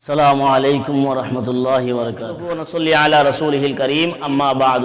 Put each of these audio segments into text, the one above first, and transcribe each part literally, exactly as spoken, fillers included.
السلام عليكم ورحمة الله وبركاته. ونصلي على رسوله الكريم، أما بعد.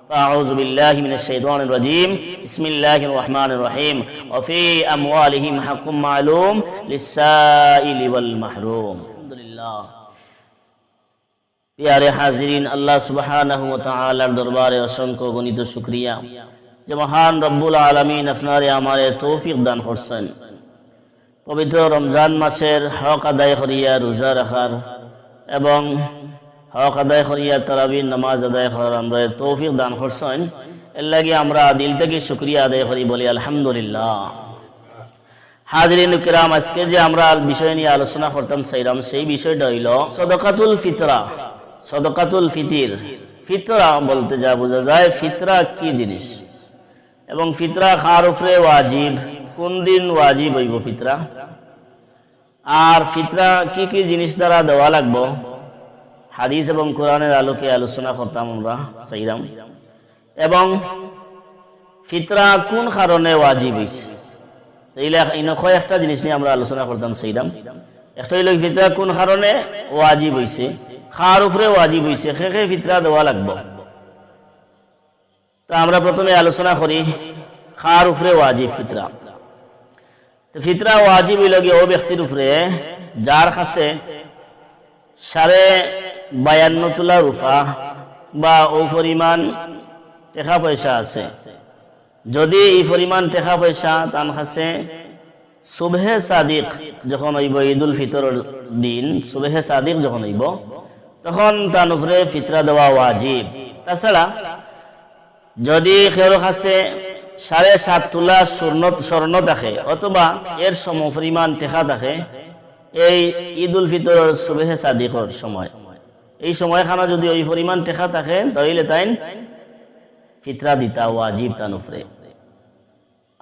فأعوذ بالله من الشيطان الرجيم. بسم الله الرحمن الرحيم. وفي أموالهم حق معلوم للسائل والمحروم. الحمد لله. পিয়ারে হাজিরিন, আল্লাহ সুবহানাহু ওয়া তাআলার দরবারে অসংখ্য গণিত শুকরিয়া যে মহান রব্বুল আলামিন আপনারে আমারে তৌফিক দান করছেন পবিত্র রমজান মাসের হক আদায় করিয়া রোজা রাখার এবং হক আদায় করিয়া তারাবির নামাজ আদায় করার আমরারে তৌফিক দান করছেন। এর লাগি আমরা দিল থাকি শুকরিয়া আদায় করি, বলি আলহামদুলিল্লাহ। হাজিরিন কিরাম, আজকে যে আমরা আল-, বিষয় নিয়ে আলোচনা করতাম চাইলাম, সেই বিষয়টা হইল সদকাতুল ফিতরা। সদকাতুল ফিতির, ফিতরা বলতে যা বোঝা যায়, ফিতরা কি জিনিস এবং ফিতরা কার উপরে ওয়াজিব, কোন দিন ওয়াজিব হইব ফিতরা, আর ফিতরা কি কি জিনিস দ্বারা দেওয়া লাগবো, হাদিস এবং কোরআনের আলোকে আলোচনা করতাম আমরা চাইলাম। এবং ফিতরা কোন কারণে ওয়াজিব হইছে, তাইলে ইনো কয়েকটা জিনিস নিয়ে আমরা আলোচনা করতাম চাইলাম। একটা হইল ফিতরা কোন কারণে ওয়াজিব হইছে, কার উপরে ওয়াজিব হইছে, কে কে ফিতরা দেওয়া লাগবো। তো আমরা প্রথমে আলোচনা করি কার উপরে ওয়াজিব ফিতরা। তো ফিতরা ওয়াজিব হইল গিয়ে ও ব্যক্তির উপরে যার কাছে সাড়ে বায়ান্ন তুলা রূপা বা ও পরিমাণ টেকা পয়সা আছে। যদি এই পরিমাণ টেকা পয়সা তান কাছে সুবহে সাদিক যখন হইব, ঈদুল ফিতরর দিন সুবহে সাদিক যখন হইব, তখন তান উপরে ফিতরা দেওয়া ওয়াজিব। তাছাড়া যদি কেউর কাছে সাড়ে সাত তুলা স্বর্ণ, স্বর্ণ থাকে অথবা এর সমপরিমাণ টেকা থাকে, এই ঈদুল ফিতরর সুবহে সাদিকর সময়, এই সময়খানো যদি ওই পরিমাণ টেকা থাকে, তাইলে তাইন ফিতরা দিতা ওয়াজিব তান উপরে।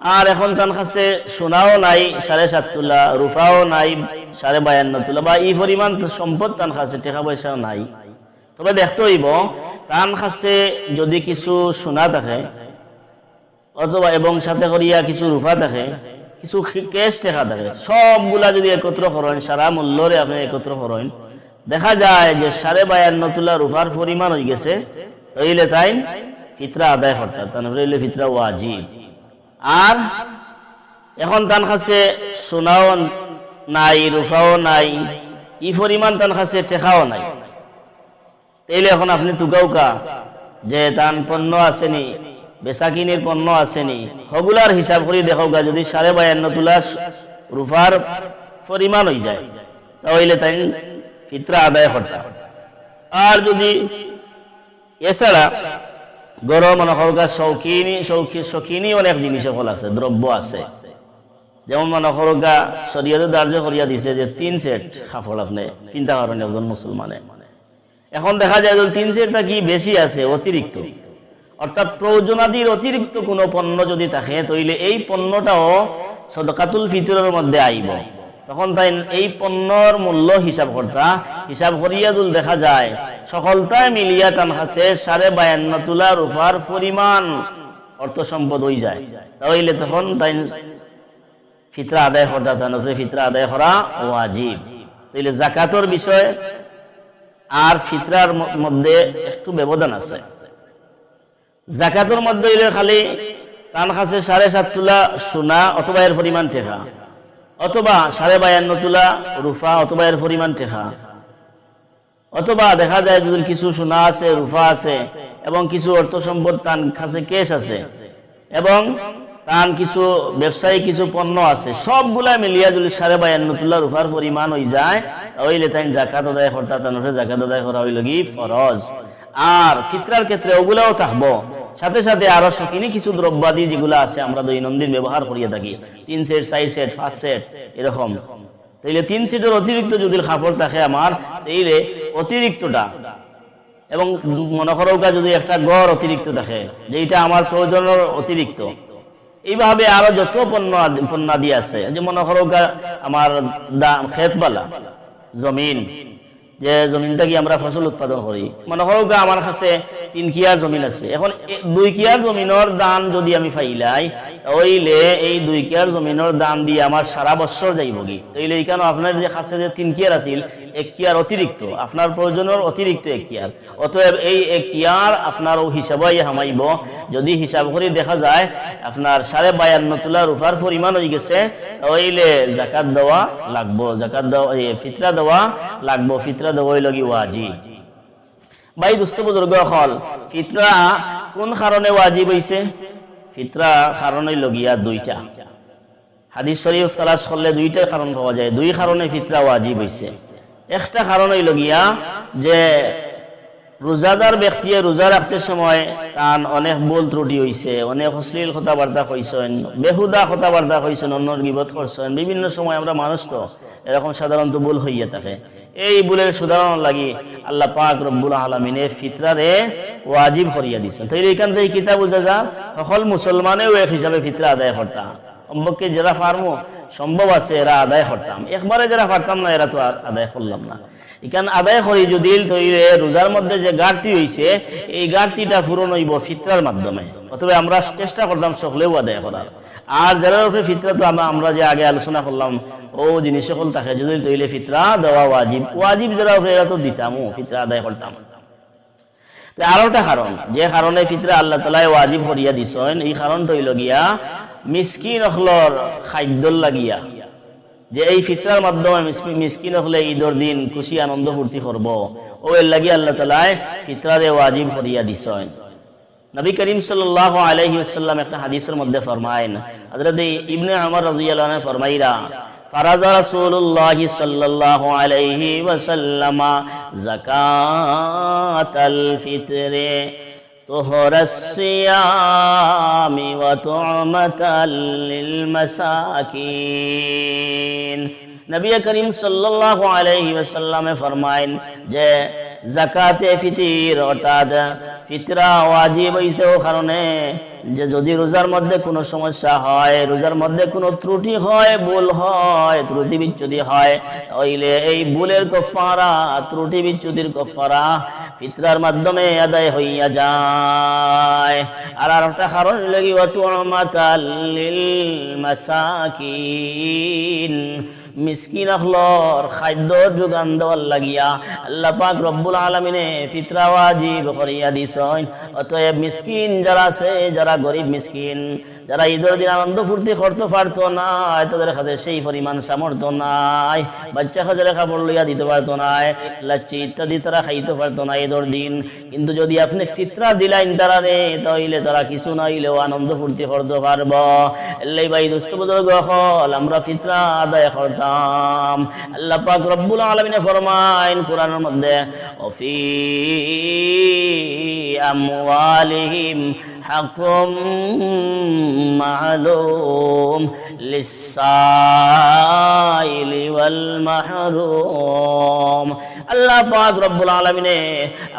আর এখন তান কাছে সোনাও নাই সাড়ে সাত তুলা, রূপাও নাই সাড়ে বায়ান্ন তুলা, বা এই পরিমাণ সম্পদ তান কাছে, টেকা পয়সাও নাই, তবে দেখতে হইব তান কাছে যদি কিছু সোনা থাকে অথবা এবং সাথে করিয়া কিছু রূপা থাকে, কিছু খি-, ক্যাশ টেকা থাকে, সবগুলা যদি একত্র করেন, সারা মূল্যরে আপনি একত্র করেন, দেখা যায় যে সাড়ে বায়ান্ন তুলা রূপার পরিমাণ হয়ে গেছে, তাইলে তাইন ফিতরা আদায় করতা, তান উপরে হইলে ফিতরা ওয়াজিব। আর এখন তান কাছে সোনাও নাই, রূপাও নাই, এই পরিমাণ তান কাছে টেকাও নাই, তাইলে এখন আপনি তুকাউকা যে তান পণ্য আছেনি, বেচাকিনির পণ্য আছেনি, হগুলার হিসাব করি দেখউকা, যদি সাড়ে বায়ান্ন তুলা রূপার পরিমাণ হয়ে যায়, তাহলে তাইন ফিতরা আদায় করতা। আর যদি এছাড়া ঘরো মনে করউকা শৌখিনী, শৌখি-, শৌখিনী অনেক জিনিস সকল আছে, দ্রব্য আছে, যেমন মনে করউকা শরীয়তে ধার্য করিয়া দিছে যে তিন সেট কাপড় আপনি পিনতা পারইন একজন মুসলমানে। এখন দেখা যায় যে তিন সেট থাকি বেশি আছে, অতিরিক্ত, অর্থাৎ প্রয়োজনাদির অতিরিক্ত কোনো পণ্য যদি থাকে, তাইলে এই পণ্যটাও সদকাতুল ফিতরর মধ্যে আইব। তখন তাইন এই পণ্যর মূল্য হিসাব করতা, হিসাব করিয়া যুদি দেখা যায় সকলতায় মিলিয়া তান কাছে সাড়ে বায়ান্ন তুলা রূপার পরিমাণ অর্থ সম্পদ হয়ে যায়, তাহলে তখন তাইন ফিতরা আদায় করতা, তান উপরে ফিতরা আদায় করা ওয়াজিব। তাইলে জাকাতর বিষয় আর ফিতরার ম-, মধ্যে একটু ব্যবধান আছে। জাকাতর মধ্যে হইলে খালি তান কাছে সাড়ে সাত তুলা সোনা অথবা এর পরিমাণ টেকা, অথবা সাড়ে বায়ান্ন তুলা রূপা অথবা এর পরিমাণ টেকা, অথবা দেখা যায় যদি কিছু সোনা আছে, রূপা আছে এবং কিছু অর্থ সম্পদ তান কাছে ক্যাশ আছে এবং তান কিছু ব্যবসায়িক কিছু পণ্য আছে, সবগুলা মিলিয়া যদি সাড়ে বায়ান্ন তুলা রূপার পরিমাণ হয়ে যায়, তাহলে তাইন জাকাত আদায় করতা, তান উপরে জাকাত আদায় করা হইল কি ফরজ। আর ফিতরার ক্ষেত্রে ওগুলাও থাকবো, সাথে সাথে আরো শৌখিনী কিছু দ্রব্যাদি যেগুলা আছে আমরা দৈনন্দিন ব্যবহার করিয়া থাকি, তিন সেট, চার সেট, পাঁচ সেট, এরকম। তাইলে তিন সেটের অতিরিক্ত যদি কাপড় থাকে আমার, তাইলে অতিরিক্তটা, এবং মনে করউকা যদি একটা ঘর অতিরিক্ত থাকে, যেটা আমার প্রয়োজনের অতিরিক্ত, এইভাবে আরো যত পণ্য আদি, পণ্যাদি আছে, যে মনে করউকা আমার দা-, ক্ষেতবালা জমিন, যে জমিন থাকি আমরা ফসল উৎপাদন করি। মনে করউক্কা আমার কাছে তিন কিয়ার জমিন আছে, এখন এ-, দুই কিয়ার জমিনর ধান যদি আমি পাইলাই, অইলে এই দুই কিয়ার জমিনর ধান দি আমার সারা বছর যাইবোগি। তাইলে ইখানো আপনার যে কাছে যে তিন কিয়ার আছিল, এক কিয়ার অতিরিক্ত, আপনার প্রয়োজনর অতিরিক্ত এক কিয়ার, অতএব এই এক কিয়ার আপনার অউ হিসাবো আইয়া হামাইবো। যদি হিসাব করি দেখা যায় আপনার সাড়ে বায়ান্ন তুলা রূপার পরিমাণ অইগেছে, অইলে জাকাত দেওয়া লাগবো, জাকাত দেওয়া, এ, ফিতরা দেওয়া লাগবো, ফিতরা দেওয়া অইলোগি ওয়াজিব। ভাই, দোস্ত, বুজুর্গ অকল, ফিতরা কোন কারণে ওয়াজিব অইছে? ফিতরা কারণ অইলোগিয়া দুইটা। হাদিস শরীফ তালাশ করলে দুইটা কারণ পাওয়া যায়, দুই কারণে ফিতরা ওয়াজিব অইছে। একটা কারণ অইলোগিয়া যে রোজাদার ব্যক্তিয়ে রোজা রাখতে সময় তান অনেক ভুল ত্রুটি অইছে, অনেক অশ্লীল কথাবার্তা কইছইন, বেহুদা কথাবার্তা কইছইন, অন্যর গিবত করছইন। বিভিন্ন সময় আমরা মানুষ তো এরকম সাধারণত ভুল অইয়া থাকে। এই ভুলর শুধরানোর লাগি আল্লাহ পাক রব্বুল আলামিনে ফিতরারে ওয়াজিব করিয়া দিছইন। তাইলে ইখান থাকি কিতা বুঝা যায়? হকল মুসলমানেও এক হিসাবে ফিতরা আদায় করতা। কমপক্ষে যেরা পারমু, সম্ভব আছে, এরা আদায় করতাম। একবারে যেরা পারতাম না, এরা তো আর আদায় করলাম না। ইখান আদায় করি যদি, তাইলে রোজার মধ্যে যে ঘাটতি অইছে, এই ঘাটতিটা পূরণ অইবো ফিতরার মাধ্যমে। অতএব আমরা চেষ্টা করতাম সকলেউ আদায় করার। আর যেরার উপরে ফিতরা, তো আমরা, আমরা যে আগে আলোচনা করলাম, অউ জিনিস অকল থাকে যদি, তাইলে ফিতরা দেওয়া ওয়াজিব। ওয়াজিব যেরার উপরে, এরা তো দিতামউ, ফিতরা আদায় করতাম। তে আরোটা কারণ, যে কারণে ফিতরা আল্লাহ তাআলায় ওয়াজিব করিয়া দিছইন, এই কারণটা অইলোগিয়া মিসকিন অকলর খাদ্যর লাগিয়া, যে এই ফিতরার মাধ্যমে মিস-, মিসকিন অকলে ঈদর দিন খুশি আনন্দ ফুর্তি করবো, অউ এর লাগি আল্লাহ তাআলায় ফিতরারে ওয়াজিব করিয়া দিছইন। নবী করিম সাল্লাল্লাহু আলাইহি ওয়াসাল্লাম একটা হাদিসর মধ্যে ফরমাইন, হযরত ইবনে উমর রাদিয়াল্লাহু আনহু ফরমাইরা, فرض رسول الله صلى الله عليه وسلم زكاة الفطر طهر الصيام وطعمة للمساكين। নবী করিম সাল্লাল্লাহু আলাইহি ওয়াসাল্লামে ফরমাইন যে জাকাতে ফিতির অর্থাৎ ফিতরা ওয়াজিব অইছে অউ কারণে যে যদি রোজার মধ্যে কোনো সমস্যা হয়, রোজার মধ্যে কোনো ত্রুটি হয়, ভুল হয়, ত্রুটি বিচ্যুতি হয়, অইলে এই ভুলের কফফারা, ত্রুটি বিচ্যুতির কফফারা ফিতরার মাধ্যমে আদায় অইয়া যায়। আর আরোটা কারণ অইলোগি, وطعمة للمساكين, মিসকিন অকলর খাদ্যর যোগান দেওয়ার লাগিয়া আল্লাহ পাক রব্বুল আলামিনে ফিতরা ওয়াজিব করিয়া দিছইন। অতএব মিসকিন যেরা আছে, যেরা গরিব মিসকিন, যেরা ঈদর দিন আনন্দ ফুর্তি করতো পারতো নায়, তাদের কাছে সেই পরিমাণ সামর্থ্য নাই, বাচ্চা কাচ্চারে কাপড় লইয়া দিতো পারতো নায়, লাচ্ছি ইত্যাদি তারা খাইতো পারতো নায় ঈদর দিন, কিন্তু যদি আপনে ফিতরা দিলাইন তারারে, তাইলে তারা কিছু না অইলেও আনন্দ ফুর্তি করতো পারবো। এল্লাই ভাই, দোস্ত বুজুর্গ অকল, আমরা ফিতরা আদায় করতাম। আল্লাহ পাক রব্বুল আলামিনে ফরমাইন কোরআনর মধ্যে, وفي أموالهم حق معلوم للسائل والمحروم। আল্লাহ পাক রব্বুল আলামিনে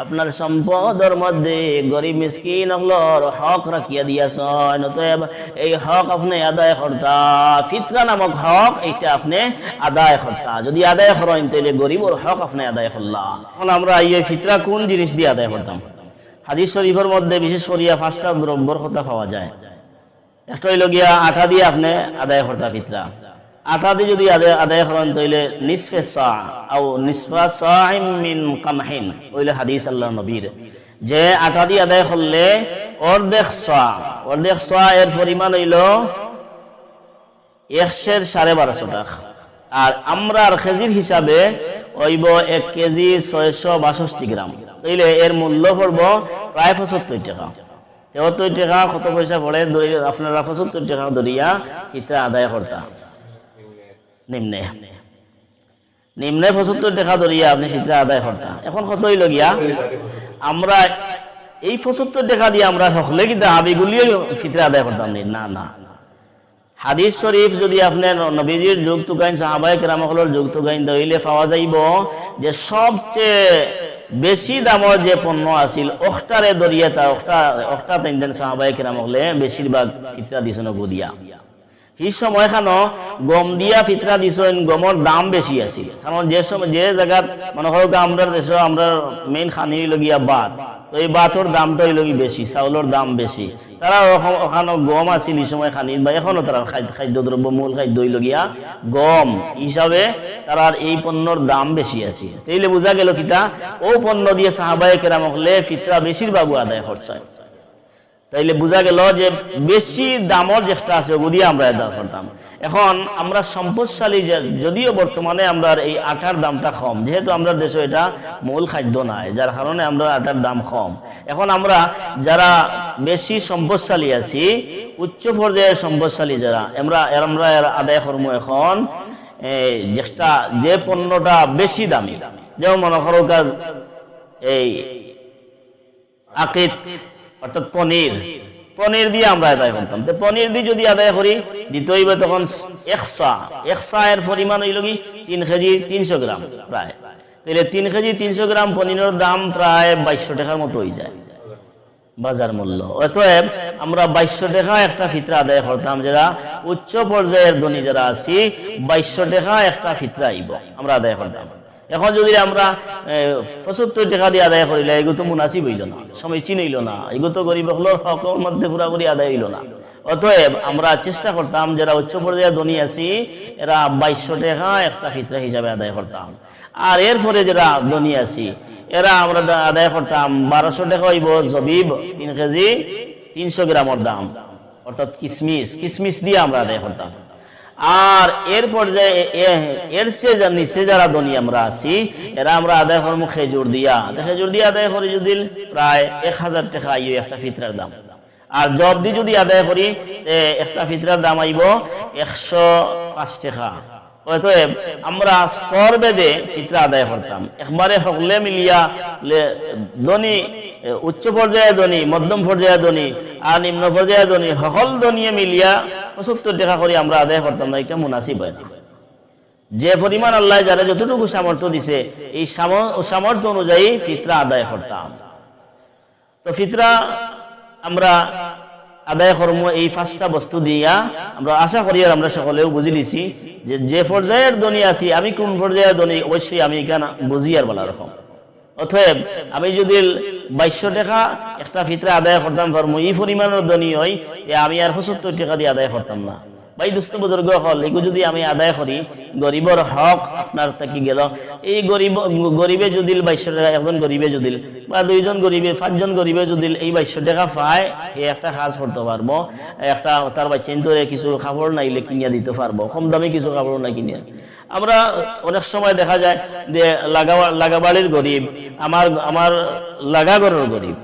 আপনার সম্পদর মধ্যে গরিব মিসকিন অকলর হক রাখিয়া দিয়াছইন। অতএব এই হক আপনে আদায় করতা। ফিতরা নামক হক, এইটা আপনে আদায় করতা। যদি আদায় করইন, তাইলে গরিবর হক আপনে আদায় করলা। এখন আমরা এই ফিতরা কোন জিনিস দি আদায় করতাম? হাদিস শরীফর মধ্যে বিশেষ করিয়া পাঁচটা দ্রব্যর কথা পাওয়া যায়। একটা অইলোগিয়া আটা দি আপনে আদায় করতা ফিতরা। আটা দি যদি আদায়, আদায় করইন, তাইলে নিসফে সা, আও নিসফা সাইম মিন কামহিন, অইলো হাদিস আল্লাহর নবীর, যে আটা দি আদায় করলে অর্ধেক সা, অর্ধেক সা এর পরিমাণ অইলো এক সের সাড়ে বারোশো টাকা। আর আমরার কেজির হিসাবে অইবো এক কেজি ছয়শো বাষট্টি গ্রাম। তাইলে এর মূল্য পড়বো প্রায় পঁচাত্তর টাকা। তেহাত্তর টাকা কত পয়সা পড়ে ধরি, আপনারা পঁচাত্তর টাকা ধরিয়া ফিতরা আদায় করতা। নিম্নে, নিম্নে পঁচাত্তর টাকা ধরিয়া আপনে ফিতরা আদায় করতা। এখন কত অইলোগিয়া? আমরা এই পঁচাত্তর টাকা দিয়া আমরা হকলে কিতা হাবিগুলিয়ে ফিতরা আদায় করতাম নি? না, না। হাদিস শরীফ যদি আপনে ন-, নবীজির যুগ তুকাইন, সাহাবায়ে কেরাম অকলর যুগ তুকাইন, তাইলে পাওয়া যাইবো যে সবচেয়ে বেশি দামর যে পণ্য আছিল, অখটারে ধরিয়া তা, অখটা, অখটা তাইন তাইন সাহাবায়ে কেরাম অকলে বেশিরভাগ ফিতরা দিছইন অগু দিয়া। হি সময়খানো গম দিয়া ফিতরা দিছইন, গমর দাম বেশি আছিল। কারণ যে সময়, যে জাগাত, মনে করো, আমরার দেশো আমরার মেইন খানি অইলো গিয়া ভাত, তো এই ভাতর দামটা অইলো কি বেশি, চাউলর দাম বেশি। তারা ওখান-, ওখানো গম আছিল ই সময় খানি, বা এখনো তারার খাদ্য, খাদ্যদ্রব্য, মূল খাদ্য অইলো গিয়া গম হিসাবে তারার এই পণ্যর দাম বেশি আছিল। তাইলে বুঝা গেল কিতা, ও পণ্য দিয়ে সাহাবায়ে কেরাম অকলে ফিতরা বেশিরভাগ আদায় করছে। তাইলে বুঝা গেল যে বেশি দামর যেটা আছে, ওগু দিয়া আমরা আদায় করতাম। এখন আমরা সম্পদশালী যে, যদিও বর্তমানে আমরার এই আটার দামটা কম, যেহেতু আমরার দেশো এটা মূল খাদ্য নায়, যার কারণে আমরার আটার দাম কম। এখন আমরা যারা বেশি সম্পদশালী আছি, উচ্চ পর্যায়ের সম্পদশালী যারা, আমরা, এর আমরা এর আদায় করমু এখন, এই, যেটা, যে পণ্যটা বেশি দামি, যেমন মনে করো কাজ, এই আকিদ, অর্থাৎ পনির, পনির দিয়ে আমরা আদায় করতাম। তো পনির দিয়ে যদি আদায় করি, দিতে অইবো তখন এক সা, এক সা এর পরিমাণ অইলো কি তিন কেজি তিনশো গ্রাম প্রায়। তাইলে তিন কেজি তিনশো গ্রাম পনিরর দাম প্রায় বাইশশো টেকার মতো অই যায় বাজার মূল্য। অতএব আমরা বাইশশো টেকা একটা ফিতরা আদায় করতাম, যারা উচ্চ পর্যায়ের ধনী যারা আছি, বাইশশো টেকা একটা ফিতরা আইবো, আমরা আদায় করতাম। এখন যদি আমরা, এ, পঁচাত্তর টেকা দিয়া আদায় করিলে, এগু তো মুনাসিব অইলো না, সমীচীন অইলো না, এগু তো গরিব অকলর হকর মধ্যে পুরাপুরি আদায় অইলো না। অতএব আমরা চেষ্টা করতাম, যারা উচ্চ পর্যায়ে ধনী আছি, এরা বাইশশো টেকা একটা ফিতরা হিসাবে আদায় করতাম। আর এরপরে যারা ধনী আছি, এরা আমরা দা-, আদায় করতাম, বারোশো টেকা অইবো জবিব, তিন কেজি তিনশো গ্রামর দাম, অর্থাৎ কিসমিস, কিসমিস দিয়া আমরা আদায় করতাম। আর এর পর্যায়ে এ-, এ-, এর চেয়ে যা-, নিচে যারা ধনী আমরা আছি, এরা আমরা আদায় করমু খেজুর দিয়া। তো খেজুর দিয়া আদায় করি যদি প্রায় এক হাজার টেকা আইবো একটা ফিতরার দাম। আর জব দি যদি আদায় করি, তে একটা ফিতরার দাম আইবো একশো পাঁচ টেকা। অতএব আমরা স্তর ভেদে ফিতরা আদায় করতাম। একবারে হকলে মিলিয়া লে-, ধনী, এ, উচ্চ পর্যায়ে ধনী, মধ্যম পর্যায়ে ধনী, আর নিম্ন পর্যায়ে ধনী, হকল ধনীয়ে মিলিয়া পঁচাত্তর টেকা করি আমরা আদায় করতাম না, এটা মুনাসিব অয় না। যে পরিমাণ আল্লায় যারে যতটুকু সামর্থ্য দিছে, এই সাম-, সামর্থ্য অনুযায়ী ফিতরা আদায় করতাম। তো ফিতরা আমরা আদায় করমু এই পাঁচটা বস্তু দিয়া। আমরা আশা করি আর আমরা সকলেও বুঝিলিছি যে, যে পর্যায়ের ধনী আছি, আমি কোন পর্যায়ের ধনী, অবশ্যই আমি এখানে বুঝি আর ভালা রকম। অতএব আমি যদি বাইশশো টেকা একটা ফিতরা আদায় করতাম পারমু, এই পরিমাণর ধনী অই, তে আমি আর পঁচাত্তর টেকা দিয়া আদায় করতাম না। ভাই, দোস্ত বুজুর্গ অকল, এগু যদি আমি আদায় করি, গরিবর হক আপনার থাকি গেল। এই গরিব, গরিবে যদি বাইশশো টেকা, একজন গরিবে যদি, বা দুইজন গরিবে, পাঁচজন গরিবে যদি এই বাইশশো টেকা পায়, হে একটা কাজ করতে পারবো, একটা তার বাচ্চাইন্তরে কিছু কাপড় নাইলে কিনিয়া দিতে পারবো, কম দামে কিছু কাপড় না কিনিয়া। আমরা অনেক সময় দেখা যায় যে লাগা-, লাগা বাড়ির গরিব, আমার, আমার লাগা ঘরর গরিব,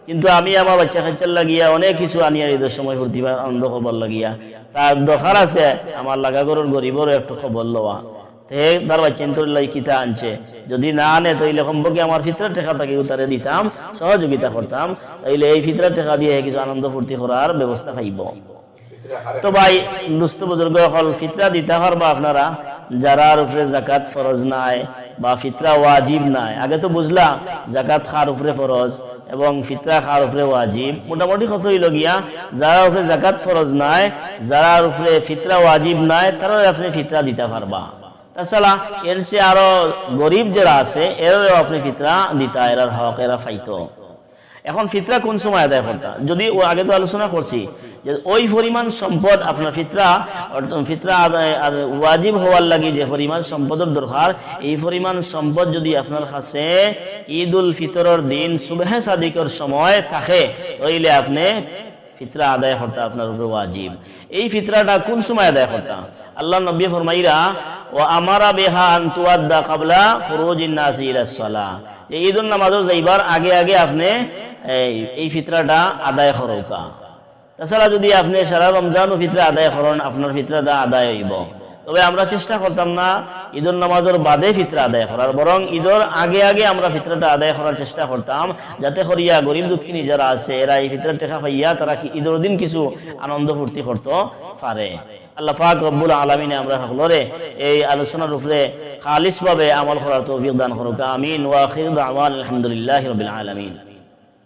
কিন্তু আমি আমার বাচ্চা কাচ্চার লাগিয়া অনেক কিছু আনিয়া ঈদর সময় ফুর্তি বা আনন্দ করবার লাগিয়া, তার দরকার আছে আমার লাগা ঘরর গরিবরও একটু খবর লওয়া। তে তার বাচ্চাইন্তর লাগি কিতা আনছে, যদি না আনে, তাইলে কমপক্ষে আমার ফিতরার টেকা থাকি তারে দিতাম, সহযোগিতা করতাম, তাইলে এই ফিতরার টেকা দিয়া হে কিছু আনন্দ ফুর্তি করার ব্যবস্থা পাইবো। তো ভাই, দোস্ত বুজুর্গ অকল, ফিতরা দিতা পারবা আপনারা, যারার উপরে জাকাত ফরজ নাই বা ফিতরা ওয়াজিব নাই। আগে তো বুঝলা জাকাত কার উপরে ফরজ এবং ফিতরা কার উপরে ওয়াজিব। মোটামুটি কথা অইলো গিয়া, যারার উপরে জাকাত ফরজ নাই, যারার উপরে ফিতরা ওয়াজিব নাই, তারারে আপনে ফিতরা দিতা পারবা। তাছাড়া এর চেয়ে আরো গরিব যারা আছে, এরারেও আপনে ফিতরা দিতা, এরার হক এরা পাইতো। এখন ফিতরা কোন সময় আদায় করতা? যদি ও আগে তো আলোচনা করছি যে ওই পরিমাণ সম্পদ আপনার ফিতরা, ফিতরা আদায় আর ওয়াজিব হওয়ার লাগি যে পরিমাণ সম্পদর দরকার, এই পরিমাণ সম্পদ যদি আপনার কাছে ঈদুল ফিতরর দিন সুবহে সাদিকর সময় থাকে, তাইলে আপনে ফিতরা আদায় করতা আপনার উপরে ওয়াজিব। এই ফিতরাটা কোন সময় আদায় করতা? আল্লাহর নবী ফরমাইরা, "ওয়া আমারা বিহা আন তুআদ্দা ক্বাবলা খুরুজিন নাসি ইলাস সালাহ।" যে ঈদুন নামাজো যাইবার আগে আগে আপনে এই, এই ফিতরাটা আদায় করউক্কা। তাছাড়া যদি আপনে সারা রমজানও ফিতরা আদায় করইন, আপনার ফিতরাটা আদায় অইবো। তবে আমরা চেষ্টা করতাম না ঈদর নামাজর বাদে ফিতরা আদায় করার, বরং ঈদর আগে আগে আমরা ফিতরাটা আদায় করার চেষ্টা করতাম, যাতে করিয়া গরিব দুঃখিনী যারা আছে, এরা এই ফিতরার টেকা পাইয়া তারা কি ঈদর দিন কিছু আনন্দ ফুর্তি করতো পারে। আল্লাহ পাক রব্বুল আলামিনে আমরা সকলরে এই আলোচনার উপরে খালিসভাবে আমল করার তৌফিক দান করুক। আমিন। ওয়া আখিরু দাওয়ানা আলহামদুলিল্লাহি রাব্বিল আলামিন।